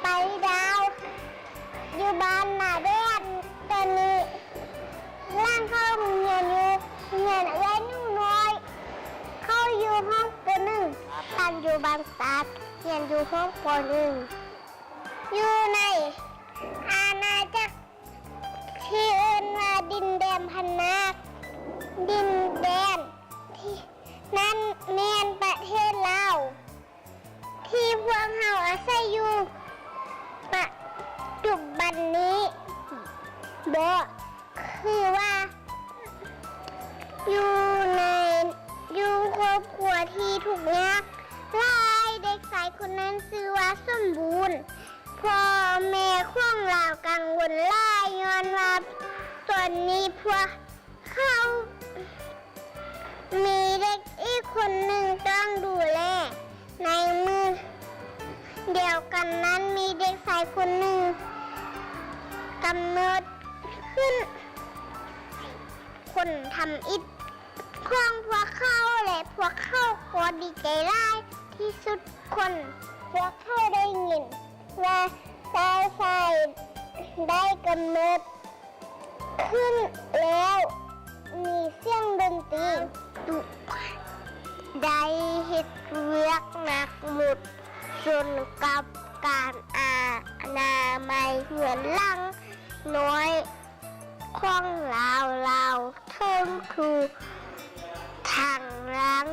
ໄປດາວ ຢູ່ບ້ານນາແດນ. ຕອນນີ້ຫຼານເຂົ້າໂຮງຮຽນຢູ່ ໂຮງຮຽນເອື້ອຍໜູນ້ອຍ ເຂົ້າຢູ່ຫ້ອງ ປ.ໜຶ່ງ. ຫຼານຢູ່ບ້ານຕາດ ຮຽນຢູ່ຫ້ອງ ປ.ໜຶ່ງ ຢູ່ໃນອານາຈັກທີ່ເອີ້ນວ່າດິນແດນພະນາກ ດິນແດນທີ່ນັ້ນແມ່ນປະເທດລາວ ທີ່ພວກເຮົາອາໄສຢູ່ປະຈຸບັນນີ້. ບໍ່ ຄືວ່າຢູ່ໃນ ຢູ່ຄອບຄົວທີ່ທຸກຍາກຫຼາຍ. ເດັກຊາຍຄົນນັ້ນຊື່ວ່າສົມບູນ. ພໍ່ແມ່ຂອງລາວກັງວົນຫຼາຍ ຍ້ອນວ່າຕອນນີ້ພວກເຂົາມີເດັກອີກຄົນໜຶ່ງຕ້ອງດູແລ. ໃນມື້ດຽວກັນນັ້ນ ມີເດັກຊາຍຄົນໜຶ່ງກຳເນີດຂຶ້ນ ຄົນທຳອິດຂອງພວກເຂົາ ແລະ ພວກເຂົາກໍດີໃຈຫຼາຍທີ່ສຸດ. ຄົນ ພວກເຂົາໄດ້ຍິນວ່າຊາຍຊາຍໄດ້ກຳເນີດຂຶ້ນແລ້ວ ມີສຽງດົນຕີ ໄດ້ເຮັດວຽກໜັກໝົດ ຊົນກັບການອະນາໄມເຮືອນຫຼັງນ້ອຍຂອງລາວ. ລາວເທິງຄູທາງລ່າງ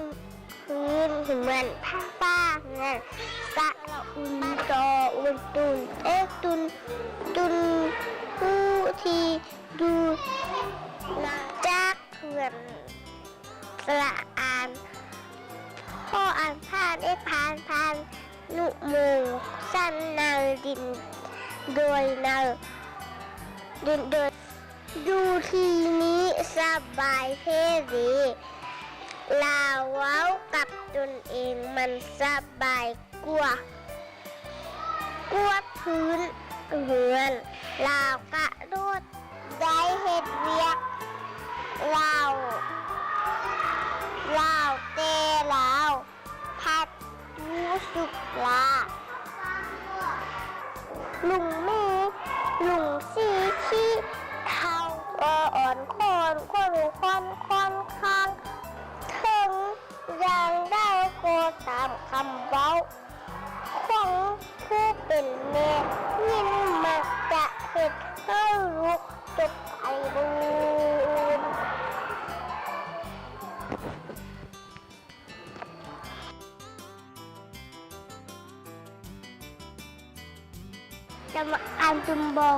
ພື້ນເຮືອນ ຝາເຮືອນ ສະອຸນ ຕໍອຸນ ຕຸນ ເອ ຕຸນ ຕຸນ ຜູ້ທີ່ຢູ່ຈາກເຮືອນ ສະອານ ພໍອານ ຜ່ານ ເອກ ຜ່ານ ຜ່ານ ນຸໂມງ ສັນ ນາລິນ ໂດຍ ນາລິນ ໂດຍ ຢູ່ທີ່ນີ້ສະບາຍແທ້ເດ. ລາວເວົ້າກັບຕົນເອງ ມັນສະບາຍກວ່າ ກວາດພື້ນເຮືອນ. ລາວກະໂດດໄດ້ເຮັດວຽກ ລາວ ລາວ ແຕ່ລາວພັດຮູ້ສຶກລ້າ. ລຸງໝີ ລຸງສີ ຂີ້ເຖົ້າ ອ່ອນຄອນ ຂອນ ຂອນ ຂ້ອນ ຂ້າງ ເຖິງຢ່າງໃດກໍຕາມຄຳເວົ້າ ຂອງຜູ້ເປັນແມ່ຍິນມັກຈະເຮັດໃຫ້ລູກຈົບໄອບຸນ. ຈະມາອ່ານຈຸມບໍ່?